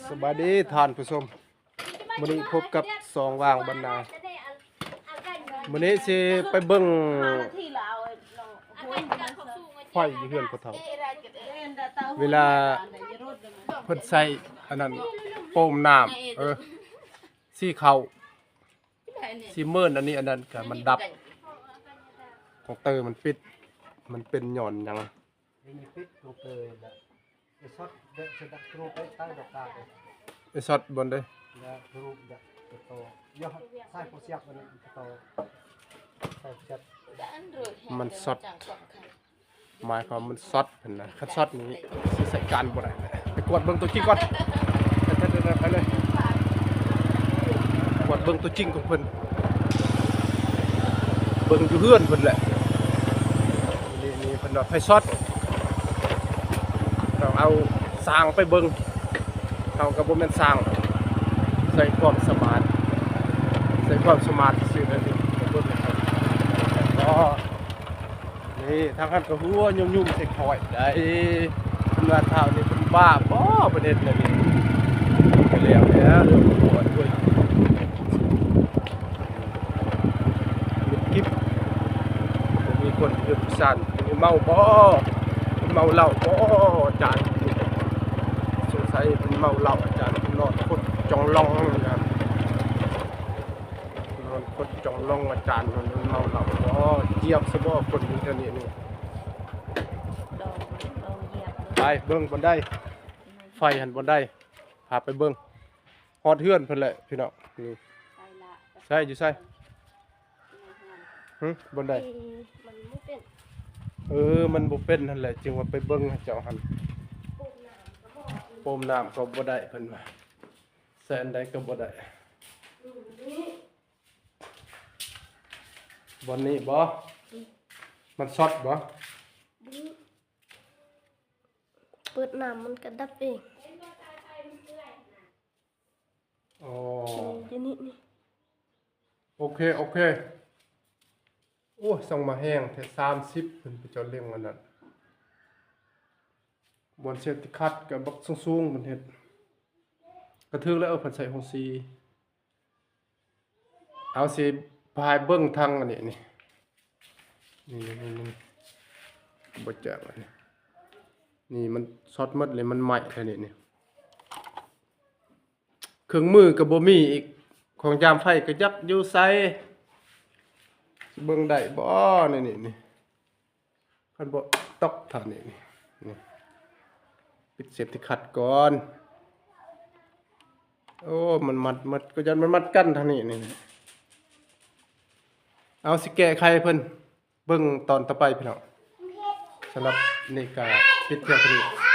ສະບາຍດີທ່ານຜູ້ຊົມ, ມື້ນີ້ພົບກັບຊ່ອງວ່າງບັນນາ. ມື້ນີ້ຊິໄປເບິ່ງໄຟຢູ່ເຮືອນພໍ່ເຖົ້າ ເວລາເພິ່ນໃຊ້ອັນນັ້ນ ໂປມນ້ຳ ເອີ ສີເຂົ້າ ຊິເມີນອັນນີ້ ອັນນັ້ນກະມັນດັບ ຂອງເຕີມັນປິດ. ມັນເປັນຍ້ອນຫຍັງ? Ini pit kong ke la. Esot de sedak kru pe tai doka de. ເອຊັອດບ່ອນໃດ? Ya kru de keto. Yo sai posiap ni keto. Sai posiap. ມັນຊັອດ ໝາຍຄວາມມັນຊັອດເພິ່ນນະ. ຄັນຊັອດນີ້ຊິໃຊ້ການບໍ່ໄດ້. ໄປກວດເບິ່ງຕົວຈິງກ່ອນ. ໄປເລີຍ ກວດເບິ່ງຕົວຈິງຂອງເພິ່ນ. ເບິ່ງຢູ່ເຮືອນເພິ່ນແຫຼະ. ນີ້ ນີ້ເພິ່ນວ່າໄຟຊັອດ ຕ້ອງເອົາຊ່າງໄປເບິ່ງ. ເຮົາກໍບໍ່ແມ່ນຊ່າງ ໃຊ້ຄວາມສະມາດ ໃຊ້ຄວາມສະມາດຊື່ໆ ນີ້. ນີ້ທາງຫັ້ນກໍຫົວຫຍຸ້ມໆໃສ່ຂ້ອຍໄດ໋. ເພິ່ນວ່າທ້າວນີ້ເພິ່ນບ້າບໍ່ ເພິ່ນເຮັດແນວນີ້. ໄປແລ້ວແຫຼະ ເລື່ອງປວດດ້ວຍ ມິດກິບ. ບໍ່ມີຄົນເຮັດສານ ເປັນເມົາບໍ່? ເມົາເຫຼົ້າບໍ່ອາຈານ? ສົງໄສເປັນເມົາເຫຼົ້າອາຈານ ເປັນນອນຄົດຈ່ອງລ່ອງນະ. ນອນຄົດຈ່ອງລ່ອງອາຈານ ມັນເມົາເຫຼົ້າບໍ່? ຈຽບຊະບໍ່ຄົນຢູ່ແຖວນີ້ນີ້. ໄປເບິ່ງບ່ອນໃດ ໄຟຫັ້ນບ່ອນໃດ ພາໄປເບິ່ງ. ຮອດເຮືອນເພິ່ນແຫຼະພີ່ນ້ອງ. ນີ້ ໃສ່ລະ ໃສ່ ຢູ່ໃສ? ຫຶ ບ່ອນໃດ? ເອີ ມັນບໍ່ເປັນ ເອີ ມັນບໍ່ເປັນຫັ້ນແຫຼະ ຈຶ່ງວ່າໄປເບິ່ງໃຫ້ເຈົ້າຫັ້ນ. ໂປມນ້ຳກໍບໍ່ ໂປມນ້ຳກໍບໍ່ໄດ້ ເພິ່ນວ່າ. ໃສ່ອັນໃດກໍບໍ່ໄດ້. ບ່ອນນີ້ບໍ່? ມັນຊັອດບໍ່? ເປີດນ້ຳມັນກະດັບເອງ. ອໍ ຢູ່ນີ້ນີ້. ໂອເຄ ໂອເຄ. ໂອ້ຍ ສ່ອງມາແຮງແທ້ ສາມສິບ ເພິ່ນໄປເຈາະເຫຼັ້ງອັນນັ້ນ. ບ່ອນເຊຟຕິຄັດກະບັກສູງໆ ເພິ່ນເຮັດ ກະຖືກແລ້ວ. ເອີ ເພິ່ນໃສ່ຫົງສີ. ເອົາ ຊິພາຍເບິ່ງທາງອັນນີ້ນີ້ ນີ້ ນີ້ ນີ້ ບໍ່ແຈ້ງອັນນີ້ ນີ້ມັນຊັອດໝົດເລີຍ ມັນໄໝ້ແທ້ນີ້ນີ້. ເຄື່ອງມືກໍບໍ່ມີອີກ ຂອງຢາມໄຟກໍຈັກຢູ່ໃສ ເບິ່ງໄດ້ບໍ່? ນີ້ ນີ້ ນີ້ ຄັນບໍ່ຕອກເທົ່ານີ້ນີ້ ນີ້ ປິດເຊຟຕິຄັດກ່ອນ. ໂອ້ ມັນມັດໝົດ ກໍຢ້ານມັນມັດກັນທາງນີ້ນີ້. ເອົາ ຊິແກ້ໄຂໃຫ້ເພິ່ນເບິ່ງຕອນຕໍ່ໄປພີ່ນ້ອງ. ສຳລັບນີ້ກະປິດພຽງເທົ່ານີ້.